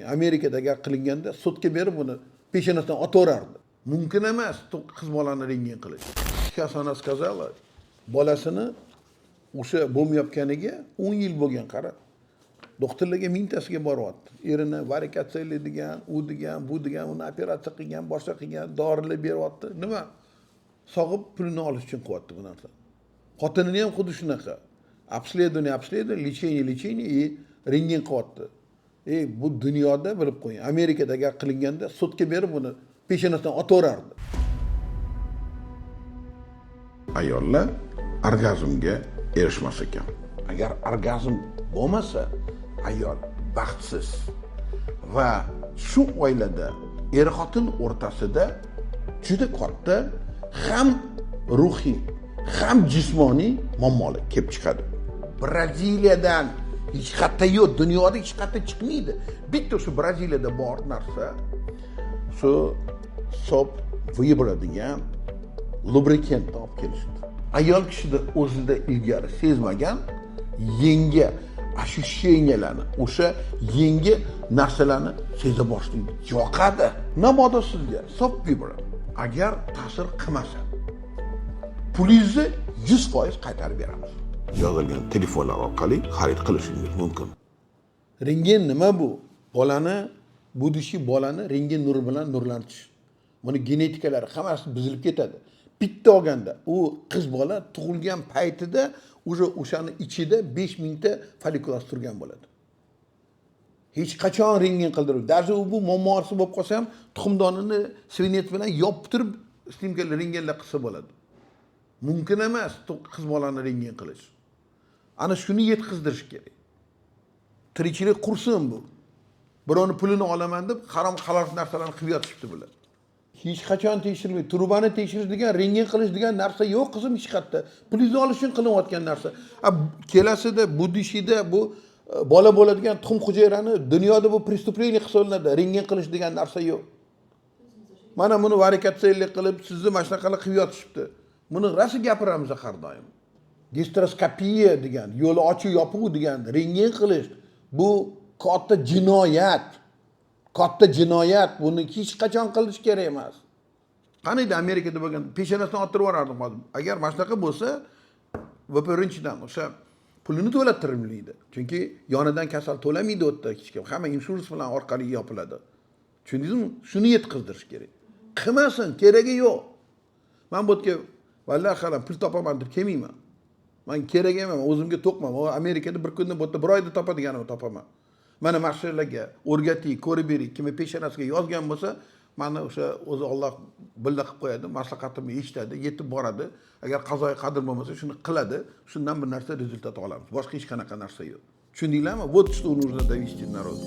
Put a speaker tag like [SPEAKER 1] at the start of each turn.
[SPEAKER 1] Amerikada agar qilinganda, sudga berib, buni peshonasidan otaverardi. Mumkin emas qiz bolani rentgen qilish. Сейчас она сказала, bolasini o'sha bo'lmayotganiga 10 yil bo'lgan, qara. Doktorlarga mingtasiga boryapti. Erini varikotsele degan, u degan, bu degan, uni operatsiya qilgan, boshqa qilgan, dorilar beryapti. Nima? Sog'ib, pulini olish uchun qilyapti bu narsani. Xotinini ham xuddi shunaqa. Обследование, обследование, лечение, лечение и rentgen qilyapti. Ey, bu dunyoda, bilib qo'ying, Amerikada agar qilinganda, sudga berib, buni peshonasidan otaverardi. Ayollar orgazmga erishmas ekan. Agar orgazm bo'lmasa, ayol baxtsiz va shu oilada er xotin o'rtasida juda katta ham ruhiy, ham jismoniy muammolar kelib chiqadi. Braziliyadan hech qayerda yo'q, dunyoda hech qayerda chiqmaydi. Bitta shu Braziliyada bor narsa, shu Soap Vibra degan lubrikantni olib kelishdi. Ayol kishida o'zida ilgari sezmagan yangi ощущения larni, o'sha yangi narsalarni seza boshlaydi, yoqadi. Mabodo sizga Soap Vibra agar ta'sir qilmasa, pulingizni 100% qaytarib beramiz. Yozilgan telefonlar orqali xarid qilishingiz mumkin. Rentgen nima bu? Bolani, будущий bolani rentgen nuri bilan nurlantirish. Buni genetikalari hammasi buzilib ketadi. Bitta olganda u qiz bola tug'ilgan paytida уже o'shani ichida 5000 ta follikulasi turgan bo'ladi. Hech qachon rentgen qildirib, даже u bu muammosi bo'lib qolsa ham, tuxumdonini свинец bilan yopib turib, снимка lar, rentgenlar qilsa bo'ladi. Mumkin emas qiz bolani rentgen qilish. Ana shuni yetkazdirish kerak. Tirikchilik qursin bu. Birovni pulini olaman deb harom halol narsalarni qilib yotishibdi bular. Hech qachon tekshirmaydi. Trubani tekshirish degan, rentgen qilish degan narsa yo'q, qizim, hech qayerda. Pulingizni olish uchun qilinayotgan narsa. A kelasida, будущий da bu bola bo'ladigan tuxum hujayrani dunyoda bu преступление hisoblanadi. Rentgen qilish degan narsa yo'q. Mana buni varikotsele qilib, sizni mana shunaqalar qilib yotishibdi. Buni rosa gapiramiz har doim. Gisteroskopiya degan, yo'li ochiq yopiq degan, rentgen qilish bu katta jinoyat. Katta jinoyat. Buni hech qachon qilish kerak emas. Qaniydi Amerikada bo'lgan, peshonasidan ottirib yuborardim hozir. Agar mana shunaqa bo'lsa, va birinchidan o'sha pulini to'lattirilmaydi. Chunki yonidan kasal to'lamaydi u yerda hech kim. Hamma insurance bilan orqali yopiladi. Tushundingizmi? Shuni yetkazdirish kerak. Qilmasin, keragi yo'q. Man bu yerga vallahi hali pul topaman deb kelmayman. Man kerak emas, o'zimga to'qman. U Amerikada bir kunda, bu yerda bir oyda topadiganimni topaman. Mana shularga o'rgating, ko'rib bering, kimni peshonasiga yozgan bo'lsa, mani o'sha o'zi Olloh billa qilib qo'yadi, maslahatimni eshitadi, yetib boradi. Agar qazoyi qadr bo'lmasa, shuni qiladi. Shundan bir narsa результат olamiz. Boshqa hech qanaqa narsa yo'q. Tushundinglarmi? Вот что нужно довести народу.